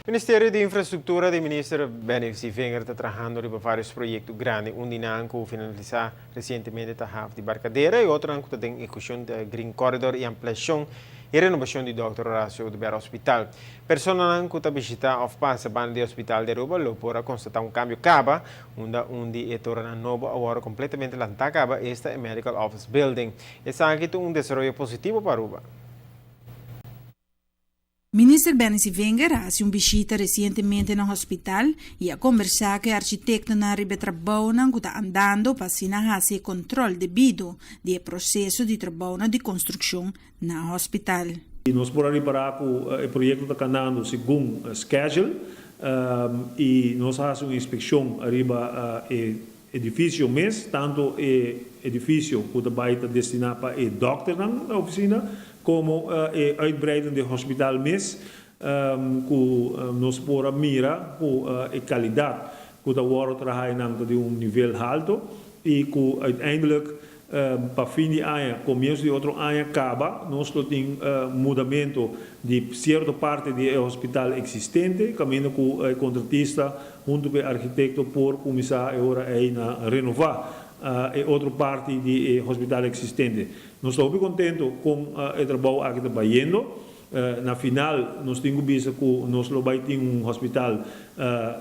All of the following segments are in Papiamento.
Ministerio di Infrastructura di Minister Benny Sevinger ta trahando riba varios proyecto grandi. Un di nan cu a finalisa recientemente ta haf di Barcadera y otro cu ta den ehecucion di Green Corridor y ampliacion y renovacion di Dr. Horacio Oduber Hospital. Personanan cu ta bishita of pasa banda di Hospital di Aruba lo por a constata un cambio caba, unda un di e torennan nobo awor completamente lanta caba, esta e Medical Office Building. Esaki ta un desaroyo positivo pa Aruba. Minister Benny Sevinger a haci un bishita recientemente na hospital y a conversa cu e architectonan riba e trabounan cu ta andando pa asina haci e control debido di e proceso di trabounan di construccion na hospital. Nos por a ripara cu e proyecto ta canando segun schedule y nos a haci un inspeccion riba e edificio mes, tanto e edificio cu ta bay ta destina pa e dokternan na oficina, como e uitbreiding di hospital mes, cu nos por a mira cu e calidad cu ta wordo traha eynan ta di un nivel halto y cu uiteindelijk pa fin di aña, comienzo di otro aña caba, nos lo tin mudamento di cierto parti di e hospital existente, caminda cu e contratista hunto cu e architecto por cuminsa e ora ey na renova e otro parti di e hospital existente. Nos ta hopi contento con e trabou aki ta bayendo. Na final nos tin cu bisa cu nos lo bay tin un hospital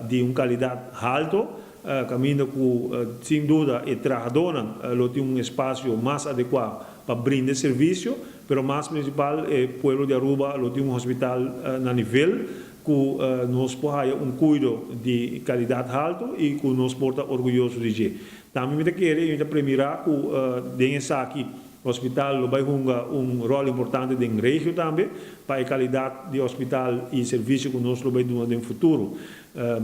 di un calidad halto, caminda cu sin duda e trahadornan lo tin un espacio mas adecua pa brinda e servicio, pero mas principal e pueblo di Aruba lo tin un hospital na nivel cu nos por haya un cuido di calidad halto y cu nos por ta orguyoso di dje. Tambe mi ta kere y mi ta premira cu den esaki hospital lo bay hunga un rol importante den regio tambe pa e calidad di hospital y servicio cu nos lo bay duna den futuro.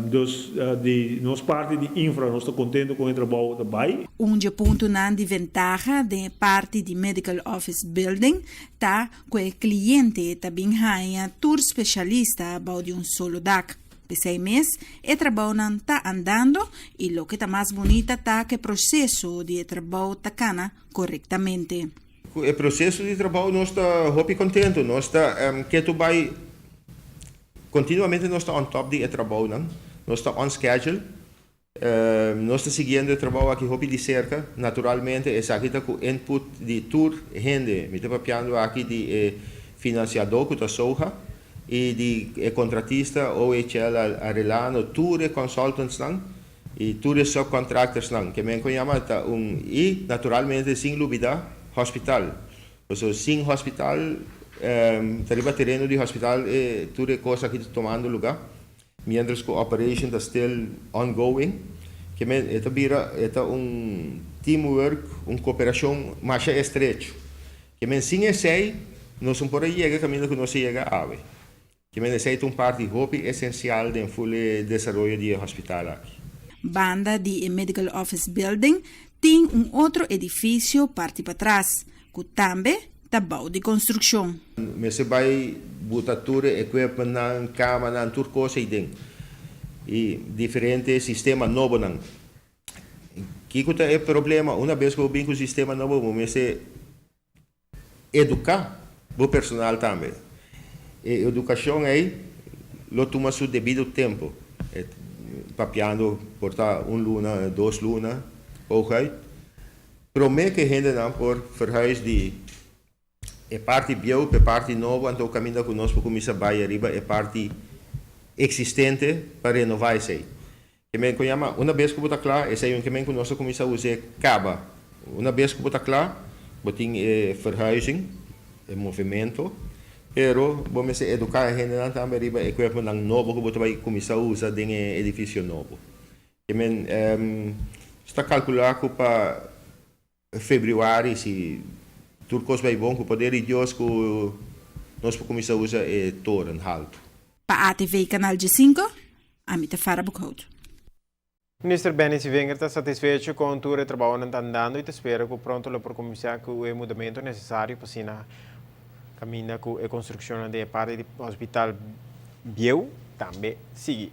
Dus di nos parti di Infra nos ta contento con e trabou ta bay. Un dje puntonan di ventaha den e parti di Medical Office Building ta cu e cliente ta bin haña tur specialista bou di un solo dak. P'esei mes e trabounan ta andando y loke ta mas bunita ta cu e proceso di e trabou ta cana korektamente. Ku e proseso di trabou nos ta hopi kontentu. Nos ta ketu bai kontinuamente, nos ta on top di e trabounan. Nos ta on schedule. Nos ta siguiendo e trabou aki hopi di serka. Naturalmente esaki ta ku input di tur hende. Mi ta papiando aki di e finansiadó ku ta SOHA i di e kontratista OHL Arellano, tur e consultantsnan i tur e subcontractorsnan ke men kon yama ta un i naturalmente sin lubida hospital, pasobra sin hospital ta riba tereno di hospital e tur e kos aki ta tomando luga mientras ku operation ta still ongoing. Ke men e ta bira e ta un teamwork, un koperashon masha estrecho. Ke men sin esei nos no por a yega kaminda ku nos a yega awe. Ke men esei ta un parti hopi esensial den ful e desaroyo di e hospital aki. Banda di e Medical Office Building tin un otro edifisio parti patras, ku tambe ta bou di konstrukshon. Mester bai buta tur e equipmentnan, kamanan, tur kos ei den i diferente sistema nobonan. Kiko ta e problema? Una bes ku bo bin ku sistema nobo bo mester eduká bo personal tambe. E edukashon ei lo tuma su debido tempu. E papiando por ta un luna, 2 luna, hooguit. Promé ku e hendenan por verhuis di e parti bieu pa e parti nobo, anto kaminda ku nos por kuminsá bai ariba e parti eksistente pa renová esei. Ke men ku yama, una bes ku bo ta kla, esei un ke men ku nos a kuminsá us'é kaba. Una bes ku bo ta kla, bo tin e verhuizing, e movimento, pero bo mester eduká e hendenan tambe riba e kuerponan nobo ku bo ta bai kuminsá usa den e edifisio nobo. Ke men ta kalkulá ku pa febrüari, si tur kos bai bon ku poder di Dios, ku nos por kuminsá usa e toren haltu. Pa ATV Canal 5, ami ta Farah Boekhout. Minister Benny Sevinger ta satisfecho cu tur e trabou ta andando y ta spera cu pronto lo por cuminsa cu e mudamento necesario pa asina caminda cu e construccion di e parti di hospital bieu tambe sigui.